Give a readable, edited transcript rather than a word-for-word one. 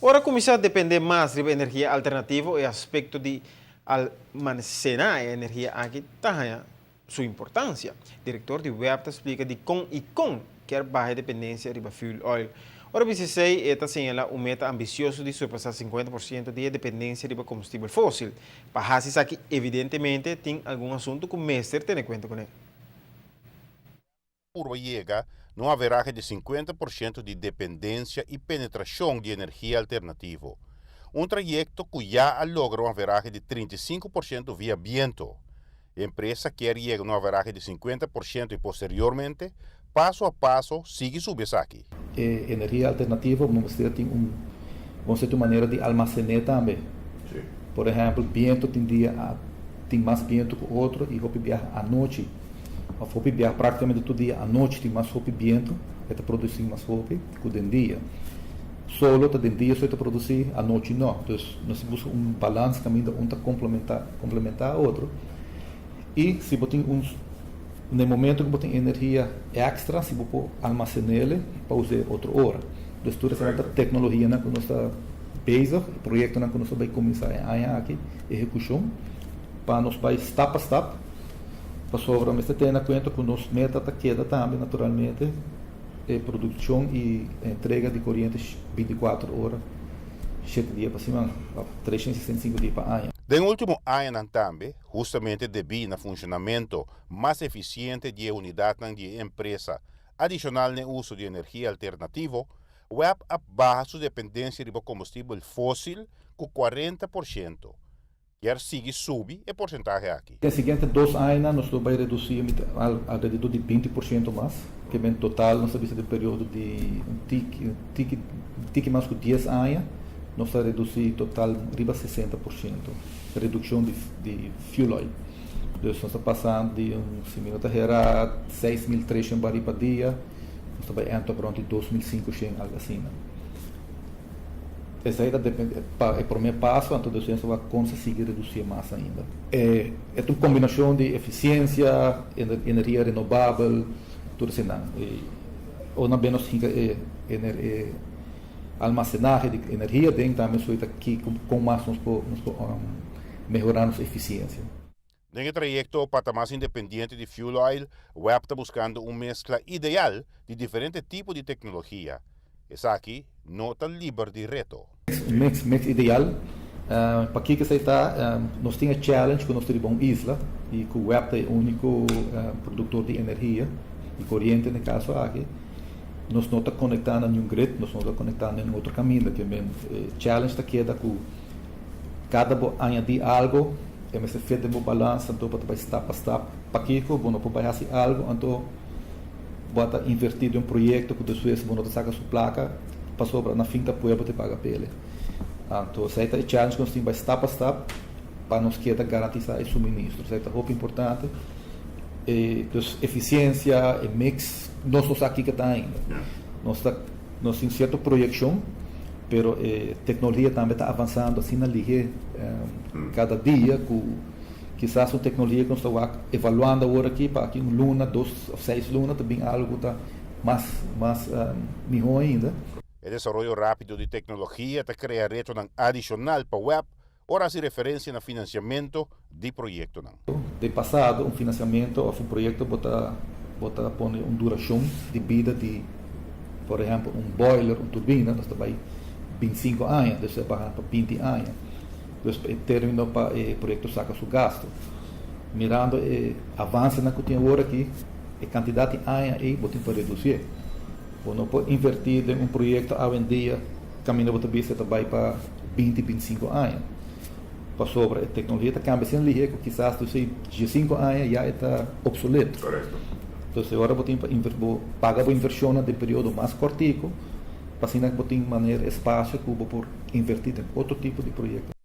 Ora kuminsá dependé mas riba energia alternativo e aspekto di almasená e energia aki ta haña su importansia. Direktor di web ta splika dikon i kon kier baha e dependensia riba fuel oil. Ora bisa esei e ta señalá un meta ambisioso di surpasá 50% di e dependensia riba kombustibel fósil. Pa hasi esaki evidentemente tin algun asuntu ku mester tene kuenta kuné. Purba yega na un averahe di 50% di dependensia i penetrashon di energia alternativo. Un trayekto ku ya a logra un averahe di 35% via bientu. E empresa kier yega na un averahe di 50% i posteriormente, paso a paso, sigui subi esaki. E energia alternativo mester tin un bon sierto manera di almasená tambe. Por ehèmpel, bientu tin dia tin mas bientu ku otro i hopi biaha anochi òf hopi biaha práktikamente tur dia anochi tin mas hopi bientu, e ta produsí mas hopi ku den dia. Solo ta den dia so e ta produsí, anochi no. Dus nos ta buska un balans kaminda un ta komplementá komplementá otro. I si bo tin un na e momento ku bo tin energia èkstra si bo por almasen'é pa us'é otro ora. Dus tur esaki ta teknologianan ku nos ta bezig, e proyektonan ku nos ta bai kuminsá e aña aki, ehekushon, pa nos bai stap pa stap, pasobra mester tene na kuenta ku nos meta ta keda tambe naturalmente e produkshon i entrega di koriente 24 ora, 7 dia pa siman, òf 365 dia pa aña. Den último añanan tambe, hustamente debí na funshonamentu mas efisiente di e unidatnan di e empresa, adishonal na e uso di energia alternativo, WEB a baha su dependensia riba kombustibel fósil ku 40%. Kier sigui subi e porsentahe aki. Den siguiente 2 aña nos ta bai redusí alrededor di 20% mas, ku en total nos ta bisa den periodo di un tiki, un tiki, tiki mas ku 10 aña, nos ta redusí total riba 60% redukshon di fuel oil. Dus nos ta pasando di un, si mi no ta hera, 6.300 barí pa dia, nos ta bai end up rònt di 2.500, algu asina. Esei ta dependé pa e promé paso, anto despues nos ta konsiguí redusí mas ainda. E ta un kombinashon di efisiensia, energia renobabel, tur esei. I ora nos hinka e almasenahe di energia den tambe so ta ki kon mas nos por mehorá nos efisiensia. Den e trayekto pa ta mas independiente di fuel oil, WEB ta buskando un meskla ideal di diferente tipo di teknologia. Esaki no ta liber di reto. Mix ideal. Pa kiko esei ta, nos tin e challenge ku nos tin un isla i ku WEB ta e úniko produktor di energia i koriente den e kaso aki. Nos no ta konektá na ningun grid, nos no ta konektá na ningun otro kaminda. Ke men challenge ta keda ku kada bo añadí algu, e mester fit den bo balansa, anto bo ta bai stap pa stap. Pakiko bo no por bai hasi algu, anto bo ta invertí den un proyekto ku despues bo no ta saka su plaka, pasobra na fin ta pueblo ta paga p'e. Anto esei ta e challenge ku nos tin bai stap pa stap pa nos keda garantisá e suministro. Esei ta hopi importante. Dus efisiensia, e mix, nos no sa kiko ta ainda. Nos tin sierto proyekshon, pero e teknologia tambe ta avansando asina lihé kada dia ku kisas un teknologia ku nos ta evaluando awor aki pa aki un luna, 2 òf 6 luna ta bin algu ku ta mas mihó ainda. E desaroyo rápido di teknologia ta krea retonan adishonal pa WEB, ora hasi referensia na finansiamentu di proyektonan. Den pasado, un finansiamentu òf un proyekto bo ta pone un durashon di bida di, por ehèmpel, un boiler, un turbina, nos ta bai 25 aña, dus ta baha pa 20 aña. Dus e término pa e proyekto saka su gastu. Mirando e avansenan ku tin awor aki, e kantidat di aña ei bo tin pa redusí. Bo no por invertí den un proyekto awendia kaminda bo ta bisa ta bai pa 20, 25 aña. Pasobra e teknologia ta kambia asina lihé ku kisas 5 aña ya e ta obsoleto. Entonses ora bo tin pa bo paga bo invershonnan den periodo mas kòrtiku, pa asina bo tin manera espasio ku bo por invertí den otro tipo di proyekto.